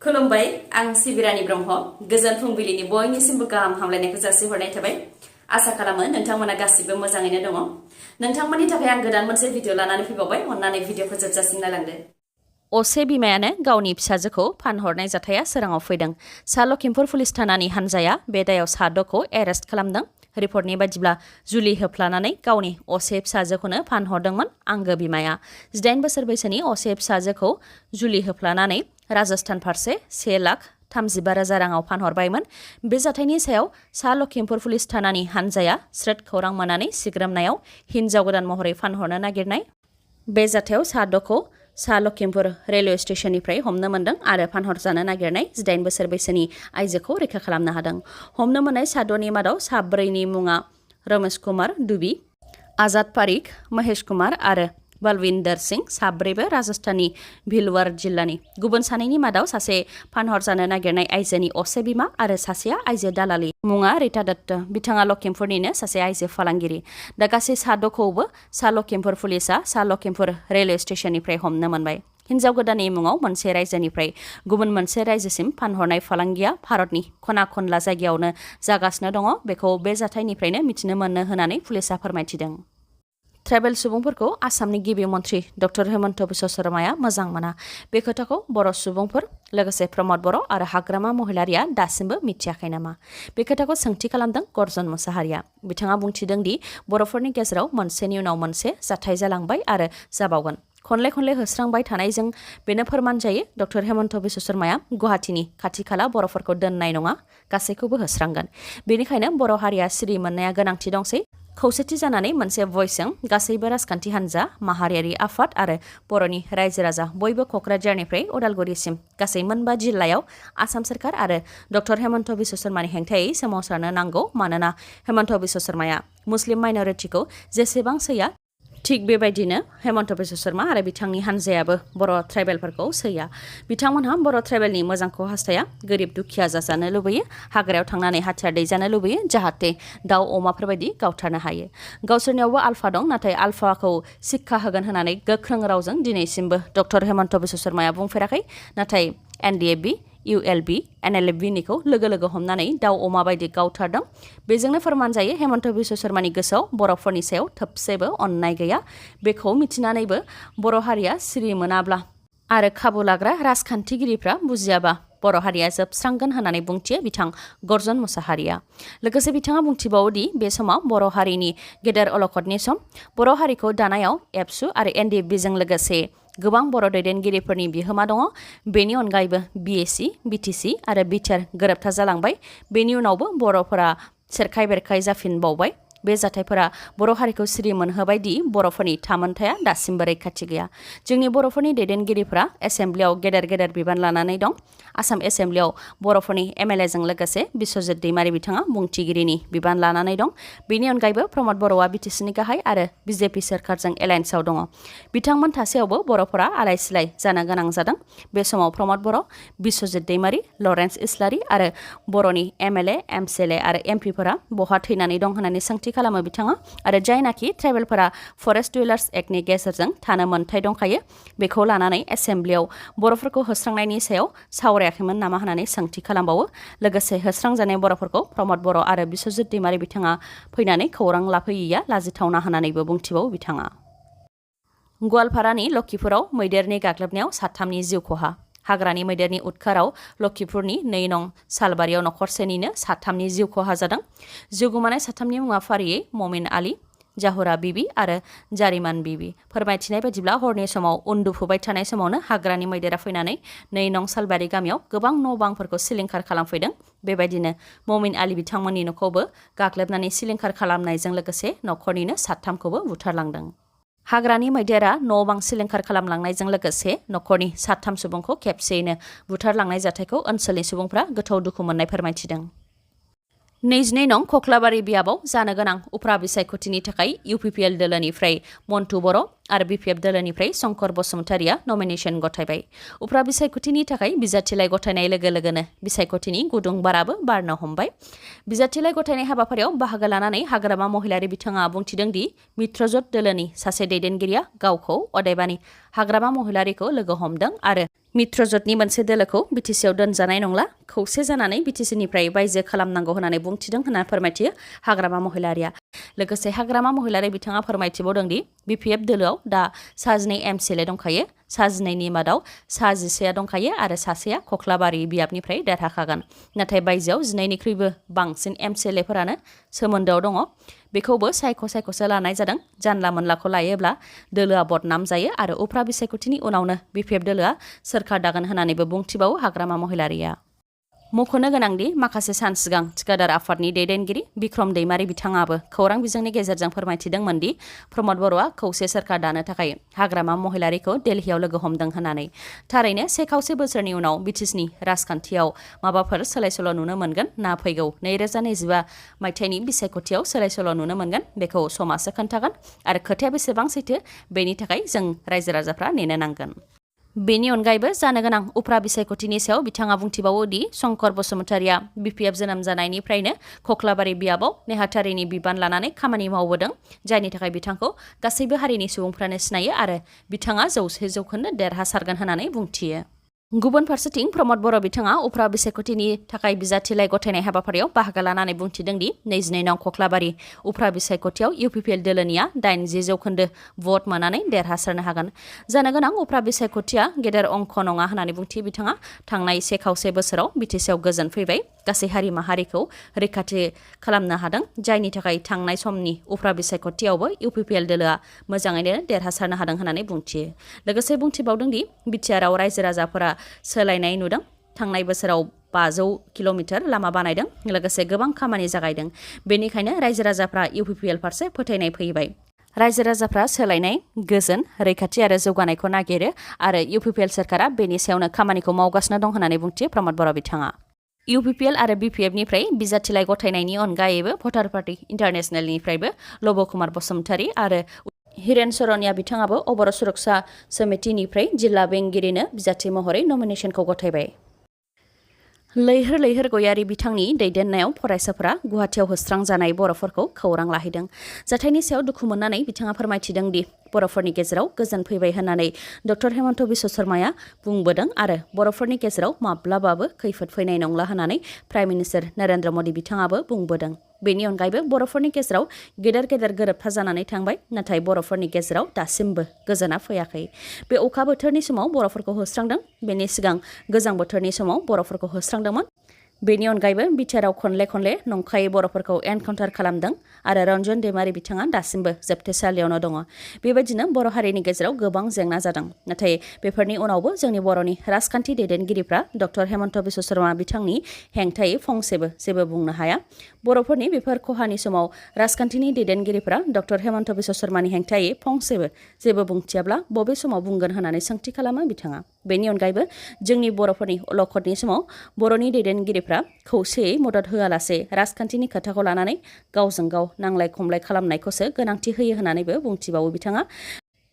खुलुमबाय आं सिबिरानि ब्रह्म गोजोन फुंबिलिनि बयनिसिमबो गाहाम हामलायनायखौ जासिहरनाय थाबाय आसा खालामो नोंथांमोना गासिबो मोजाङैनो दङ नोंथांमोननि थाखाय आं गोदान मोनसे भिडिअ लानानै फैबावबाय अन्नानै भिडिअखौ जोबजासिम नायलांदो असे बिमायानो गावनि फिसाजोखौ फानहरनाय जाथाया सोराङाव फैदों सा लखिमपुर पुलिस थानानि हानजाया बे दायाव साद'खौ एरेस्ट खालामदों रिपर्टनि बायदिब्ला जुलि होफ्लानानै गावनि असे फिसाजोखौनो फानहरदोंमोन आंगो बिमाया 18 बोसोर बैसोनि असे फिसाजोखौ जुलि होफ्लानानै राजस्थान फारसे 1,35,000 राङाव फानहरबायमोन बे जाथायनि सायाव सा लखिमपुर पुलिस थानानि हानजाया स्रोद खौरां मोननानै सिग्रोमनायाव हिनजाव गोदान महरै फानहरनो नागिरनाय बे जाथायाव साद'खौ सा लखिमपुर रेलवे स्टेशननिफ्राय हमनो मोन्दों आरो फानहरजानो नागिरनाय 18 बोसोर बैसोनि आइजोखौ रैखा खालामनो हादों हमनो मोननाय साद'नि मादाव साब्रैनि मुङा रमेश कुमार दुबी आजाद पारिक महेश कुमार आरो बलविंदर सिंह साब्रैबो राजस्थाननि भिलवार जिल्लानि गुबुन सानैनि मादाव सासे फानहरजानो नागिरनाय आइजोनि असे बिमा आरो सासेया आइजो दालालि मुङा रिता दत्त बिथाङा लखिमपुरनिनो सासे आइजो फालांगिरि दा गासै साद'खौबो सा लखिमपुर पुलिसा सा लखिमपुर रेलवे स्टेशननिफ्राय हमनो मोनबाय हिनजाव गोदाननि मुङाव मोनसे रायजोनिफ्राय गुबुन मोनसे रायजोसिम फानहरनाय फालांगिया भारतनि खना खनला जायगायावनो जागासिनो दङ बेखौ बे जाथायनिफ्रायनो मिथिनो मोनो होननानै पुलिसा फोरमायथिदों ट्राइबेल सुबुंफोरखौ आसामनि गिबि मन्थ्रि डक्टर हेमन्त बिश्व शर्माया मोजां मोना बे खोथाखौ बर' सुबुंफोर लोगोसे प्रमद बर' आरो हाग्रामा महिलारिया दासिमबो मिथियाखै नामा बे खोथाखौ सोंथि खालामदों गर्जन मुसाहारिया बिथाङा बुंथिदों दि बर'फोरनि गेजेराव मोनसेनि उनाव मोनसे जाथाय जालांबाय आरो जाबावगोन खनले होस्रांबाय थानायजों बेनो फोरमान जायो डक्टर हेमन्त बिश्व शर्माया गुवाहाटीनि खाथि खाला बर'फोरखौ दोननाय नङा गासैखौबो होस्रांगोन बेनिखायनो बर' हारिया सिरि मोननाया गोनांथि दंसै खौसेथि जानानै मोनसे भइसजों गासैबो राजखान्थि हान्जा माहारियारि आफाद आरो बर'नि रायजो राजा बयबो क'क्राझारनिफ्राय उदालगुरिसिम गासै मोनबा जिल्लायाव आसाम सोरखार आरो डक्टर हेमन्त बिश्व शर्मानि हेंथायै सोमावसारनो नांगौ मानोना हेमन्त बिश्व शर्माया मुस्लिम माइन'रिटिखौ जेसेबां सैया थिग बेबायदिनो हेमन्त बिश्व शर्मा आरो बिथांनि हानजायाबो बर' ट्राइबेलफोरखौ सैया बिथांमोनहा बर' ट्राइबेलनि मोजांखौ हास्थाया गोरिब दुखिया जाजानो लुबैयो हाग्रायाव थांनानै हाथियार दैजानो लुबैयो जाहाथे दाउ अमाफोरबायदि गावथारनो हायो गावसोरनियावबो आल्फा दं नाथाय आल्फाखौ शिक्षा होगोन होननानै गोख्रों रावजों दिनैसिमबो डक्टर हेमन्त बिश्व शर्माया बुंफेराखै नाथाय एनडिएफबि ULB NLFनिखौ लोगो हमनानै दाउ अमा बायदि गावथारदों बेजोंनो फोरमान जायो हेमन्त बिश्व शर्मानि गोसोआव बर'फोरनि सायाव थोबसेबो अननाय गैया बेखौ मिथिनानैबो बर' हारिया सिरि मोनाब्ला आरो खाबु लाग्रा राजखान्थिगिरिफ्रा बुजियाबा बर' हारिया जोबस्रांगोन होननानै बुंथियो बिथां गर्जन मुसाहारिया लोगोसे बिथाङा बुंथिबावोदि बे समाव बर' हारिनि गेदेर अलखदनि सम बर' हारिखौ दानायाव एबसु आरो NDFBजों लोगोसे गोबां बर' दैदेनगिरिफोरनि बिहोमा दङ बेनि अनगायैबो BAC BTC आरो बिटिआर गोरोबथा जालांबाय बेनि उनावबो बर'फोरा सेरखाय बेरखाय जाफिनबावबाय बे जाथायफोरा बर' हारिखौ सिरि मोनहोबाय दि बर'फोरनि थामोनथाया दासिमबो रैखाथि गैया जोंनि बर'फोरनि दैदेनगिरिफोरा एसेम्ब्लियाव गेदेर बिबान लानानै दं आसाम एसेम्ब्लियाव बर'फोरनि MLAजों लोगोसे बिश्वजित दैमारि बिथाङा बुंथिगिरिनि बिबान लानानै दं बेनि अनगायैबो प्रमद बर'आ BTCनि गाहाय आरो BJP सोरखारजों एलायन्सआव दङ बिथांमोन थासेयावबो बर'फोरा आलाय सिलाय जानो गोनां जादों बे समाव प्रमद बर' बिश्वजित दैमारि लरेन्स इस्लारि आरो बर'नि MLA MCLA आरो MPफोरा बहा थैनानै दं होननानै सोंथि खालामो बिथाङा आरो जायनाखि ट्राइबेलफोरा फरेस्ट डुवेलार्स एक्टनि गेजेरजों थानो मोन्थाय दंखायो बेखौ लानानै एसेम्ब्लियाव बर'फोरखौ होस्रांनायनि सायाव सावरायाखैमोन नामा होननानै सोंथि खालामबावो लोगोसे होस्रांजानाय बर'फोरखौ प्रमद बर' आरो बिश्वजित दैमारि बिथाङा फैनानै खौरां लाफैयैया लाजिथावना होननानैबो बुंथिबावो बिथाङा गवालपारानि लखिपुराव मैदेरनि गाग्लोबनायाव साथामनि जिउ खहा हाग्रानि मैदेरनि उदखाराव लखिपुरनि 2 नं सालबारियाव नखरसेनिनो साथामनि जिउ खहा जादों जिउ गोमानाय साथामनि मुङा फारियै ममिन आली जाहुरा बिबि आरो जारिमान बिबि फोरमायथिनाय बायदिब्ला हरनि समाव उन्दुफुबाय थानाय समावनो हाग्रानि मैदेरा फैनानै 2 नं सालबारि गामियाव गोबां न' बांफोरखौ सिलिंखार खालामफैदों बेबायदिनो ममिन आली बिथांमोननि न'खौबो गाग्लोबनानै सिलिंखार खालामनायजों लोगोसे न'खरनिनो साथामखौबो बुथारलांदों हाग्रानि मैदेरा न' बां सिलिंखार खालामलांनायजों लोगोसे न'खरनि साथाम सुबुंखौ खेबसेयैनो बुथारलांनाय जाथायखौ ओनसोलनि सुबुंफ्रा गोथौ दुखु मोननाय फोरमायथिदों 22 नं खख्लाबारि बियाबाव जानो गोनां उफ्रा बिसायख'थिनि थाखाय UPPL दोलोनिफ्राय मन्टु बर' आरो BPF दोलोनिफ्राय शंकर बसुमतारिया नमिनेशन गथायबाय उफ्रा बिसायख'थिनि थाखाय बिजाथिलाइ गथायनाय लोगो लोगोनो बिसायख'थिनि गुदुं बाराबो बारनो हमबाय बिजाथिलाइ गथायनाय हाबाफारियाव बाहागो लानानै हाग्रामा महिलारि बिथाङा बुंथिदों दि मित्रजोत दोलोनि सासे दैदेनगिरिया गावखौ अदेबानि हाग्रामा महिलारिखौ लोगो हमदों आरो मित्रजोतनि मोनसे दोलोखौ बिटिसिआव दोनजानाय नंला खौसे जानानै बिटिसिनिफ्राय बायजो खालामनांगौ होननानै बुंथिदों होनना फोरमायथियो हाग्रामा महिलारिया। लोगोसे हाग्रामा महिलारि बिथाङा फोरमायथिबावदों दि बिपिएफ दोलोआव दा सा12 एमसिएलए दंखायो। सा12नि मादाव सा11आ दंखायो आरो सासेया खख्लाबारि बियाबनिफ्राय देरहाखागोन। नाथाय बायजोआव 12निख्रुइबो बांसिन एमसिएलएफोरानो सोमोन्दोआव दङ। बेखौबो सायख'सो लानाय जादों। जानला मोनलाखौ लायोब्ला दोलोआ बदनाम जायो आरो उफ्रा बिसायख'थिनि उनावनो बिपिएफ दोलोआ सोरखार दागोन होननानैबो बुंथिबावो हाग्रामा महिलारिया। मख'नो गोनांदि माखासे सान सिगां थिकादार आफादनि दैदेनगिरि बिक्रम दैमारि बिथाङाबो खौरां बिजोंनि गेजेरजों फोरमायथिदोंमोन दि प्रमद बर'आ खौसे सोरखार दानो थाखाय हाग्रामा महिलारिखौ दिल्लीयाव लोगो हमदों होननानै। थारैनो 1 बोसोरनि उनाव बिटिसिनि राजखान्थियाव माबाफोर सोलायसोल' नुनो मोनगोन ना फैगौ 2025 मायथाइनि बिसायख'थियाव सोलायसोल' नुनो मोनगोन बेखौ समासो खोन्थागोन आरो खोथाया बेसेबां सैथो बेनि थाखाय जों रायजो राजाफ्रा नेनो नांगोन। बेनि अनगायैबो जानो गोनां उफ्रा बिसायख'थिनि सायाव बिथाङा बुंथिबावो दि शंकर बसुमतारिया बिपिएफ जोनोम जानायनिफ्रायनो खख्लाबारि बियाबाव नेहाथारिनि बिबान लानानै खामानि मावबोदों, जायनि थाखाय बिथांखौ गासैबो हारिनि सुबुंफ्रानो सिनायो आरो बिथाङा 100% देरहासारगोन होननानै बुंथियो। गुबुन फारसेथिं प्रमद बर' बिथाङा उफ्रा बिसायख'थिनि थाखाय बिजाथिलाइ गथायनाय हाबाफारियाव बाहागो लानानै बुंथिदों दि 22 नं खख्लाबारि उफ्रा बिसायख'थियाव इउपिपिएल दोलोनिया 80% भट मोननानै देरहासारनो हागोन। जानो गोनां उफ्रा बिसायख'थिया गेदेर अंक नङा होननानै बुंथियो बिथाङा। थांनाय 1 बोसोराव बिटिसिआव गोजोन फैबाय, गासै हारि माहारिखौ रैखाथि खालामनो हादों, जायनि थाखाय थांनाय समनि उफ्रा बिसायख'थियावबो इउपिपिएल दोलोआ मोजाङैनो देरहासारनो हादों होननानै बुंथियो। लोगोसे बुंथिबावदों दि बिटिआरआव रायजो राजाफोरा सोलायनाय नुदों। थांनाय बोसोराव 500 किल'मिटार लामा बानायदों, लोगोसे गोबां खामानि जागायदों। बेनिखायनो रायजो राजाफ्रा इउपिपिएल फारसे फोथायनाय फैबाय। रायजो राजाफ्रा सोलायनाय, गोजोन, रैखाथि आरो जौगानायखौ नागिरो आरो इउपिपिएल सोरखारा बेनि सायावनो खामानिखौ मावगासिनो दं होननानै बुंथियो प्रमद बर' बिथाङा। इउपिपिएल आरो बिपिएफनिफ्राय बिजाथिलाइ गथायनायनि अनगायैबो भटार पार्टी इन्टारनेशनेलनिफ्रायबो लब कुमार बसुमतारी आरो हिरेन सरनिया बिथाङाबो अबर सुरक्षा समितिनिफ्राय जिल्ला बेंगिरिनो बिजाथि महरै नमिनेसनखौ गथायबाय। लैहोर लैहोर गयारि बिथांनि दैदेननायाव फरायसाफोरा गुवाहाटियाव होस्रांजानाय बर'फोरखौ खौरां लाहैदों। जाथायनि सायाव दुखु मोननानै बिथाङा फोरमायथिदों दि बर'फोरनि गेजेराव गोजोन फैबाय होननानै डक्टर हेमन्त बिश्व शर्माया बुंबोदों आरो बर'फोरनि गेजेराव माब्लाबाबो खैफोद फैनाय नंला होननानै प्राइम मिनिस्टार नरेन्द्र मदि बिथाङाबो बुंबोदों। बेनि अनगायैबो बर'फोरनि गेजेराव गेदेर गेदेर गोरोबथा जानानै थांबाय, नाथाय बर'फोरनि गेजेराव दासिमबो गोजोना फैयाखै। बे अखा बोथोरनि समाव बर'फोरखौ होस्रांदों, बेनि सिगां गोजां बोथोरनि समाव बर'फोरखौ होस्रांदोंमोन। बेनि अनगायैबो बिटिआरआव खनले नंखायै बर'फोरखौ एनकाउन्टार खालामदों आरो रन्जन दैमारि बिथाङा दासिमबो जोबथेसालियावनो दङ। बेबायदिनो बर' हारिनि गेजेराव गोबां जेंना जादों, नाथाय बेफोरनि उनावबो जोंनि बर'नि राजखान्थि दैदेनगिरिफ्रा डक्टर हेमन्त बिश्व शर्मा बिथांनि हेंथायै फंसेबो जेबो बुंनो हाया। बर'फोरनि बेफोर खहानि समाव राजखान्थिनि दैदेनगिरिफ्रा डक्टर हेमन्त बिश्व शर्मानि हेंथायै फंसेबो जेबो बुंथियाब्ला बबे समाव बुंगोन होननानै सोंथि खालामो बिथाङा। बेनि अनगायैबो जोंनि बर'फोरनि अलखदनि समाव बर'नि दैदेनगिरिफ्रा खौसेयै मदद होआलासे राजखान्थिनि खोथाखौ लानानै गावजों गाव नांलाय खमलाय खालामनायखौसो गोनांथि होयो होननानैबो बुंथिबावो बिथाङा।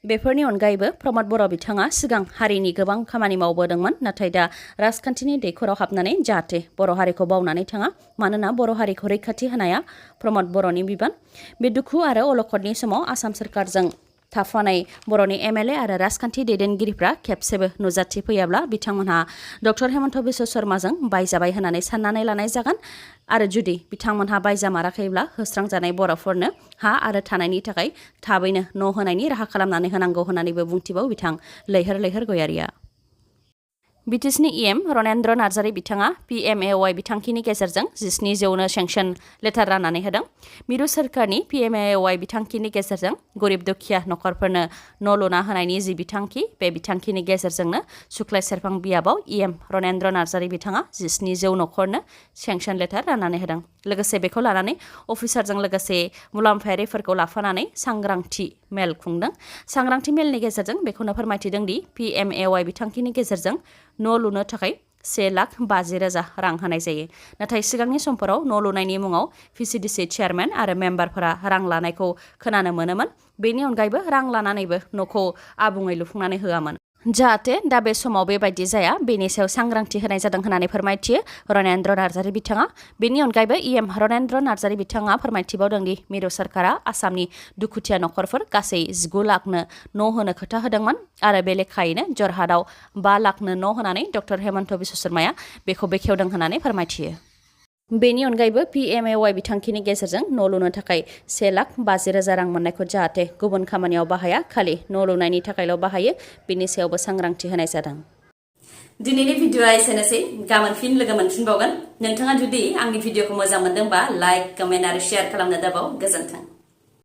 बेफोरनि अनगायैबो प्रमद बर' बिथाङा सिगां हारिनि गोबां खामानि मावबोदोंमोन, नाथाय दा राजखान्थिनि दैखराव हाबनानै जाहाथे बर' हारिखौ बावनानै थाङा, मानोना बर' हारिखौ रैखाथि होनाया प्रमद बर'नि बिबान। बे दुखु आरो अलखदनि समाव आसाम सोरखारजों थाफानाय बर'नि एमएलए आरो राजखान्थि दैदेनगिरिफ्रा खेबसेबो नुजाथिफैयाब्ला बिथांमोनहा डक्टर हेमन्त बिश्व शर्माजों बायजाबाय होननानै साननानै लानाय जागोन आरो जुदि बिथांमोनहा बायजामाराखैब्ला होस्रांजानाय बर'फोरनो हा आरो थानायनि थाखाय थाबैनो न' होनायनि राहा खालामनानै होनांगौ होननानैबो बुंथिबाव बिथां लैहोर लैहोर गयारिया। बिटिसिनि इएम रनेन्द्र नार्जारी बिथाङा पिएमएवाइ बिथांखिनि गेजेरजों 17,000नो सेंसन लेटार राननानै होदों। मिरु सोरखारनि पिएमएवाइ बिथांखिनि गेजेरजों गरिब दुखिया नखरफोरनो न' लुना होनायनि जि बिथांखि, बे बिथांखिनि गेजेरजोंनो सुख्लाय सेरफां बियाबाव इएम रनेन्द्र नार्जारी बिथाङा 17,000 नखरनो सेंसन लेटार राननानै होदों। लोगोसे बेखौ लानानै अफिसारजों लोगोसे मुलाम्फायारिफोरखौ लाफानानै सांग्रांथि मेल खुंदों। सांग्रांथि मेलनि गेजेरजों बेखौनो फोरमायथिदों दि पिएमएवाइ बिथांखिनि गेजेरजों न' लुनो थाखाय 1,50,000 रां होनाय जायो। नाथाय सिगांनि समफोराव न' लुनायनि मुङाव भिसिडिसि चेयारमेन आरो मेम्बारफोरा रां लानायखौ खोनानो मोनोमोन। बेनि अनगायैबो रां लानानैबो न'खौ आबुङै लुफुंनानै होआमोन। जाहाथे दा बे समाव बेबायदि जाया बेनि सायाव सांग्रांथि होनाय जादों होननानै फोरमायथियो रनेन्द्र नार्जारि बिथाङा। बेनि अनगायैबो इएम रनेन्द्र नार्जारि बिथाङा फोरमायथिबावदों दि मिरु सरकारा आसामनि दुखुथिया नखरफोर गासै 19 लाखनो न' होनो खोथा होदोंमोन आरो बे लेखायैनो जरहाटआव 5 लाखनो न' होनानै डक्टर हेमन्त बिश्व शर्माया बेखौ बेखेवदों होननानै फोरमायथियो। बेनि अनगायैबो PMAY बिथांखिनि गेजेरजों न' लुनो थाखाय 1,50,000 रां मोननायखौ जाहाथे गुबुन खामानियाव बाहाया खालि न' लुनायनि थाखायल' बाहायो बेनि सायावबो सांग्रांथि होनाय जादों। दिनैनि भिडिअआ एसेनोसै गाबोन फिन लोगो मोनफिनबावगोन। नोंथाङा जुदि आंनि भिडिअखौ मोजां मोनदोंबा लाइक, कमेन्ट आरो शेयार खालामनो दाबाव। गोजोन्थों।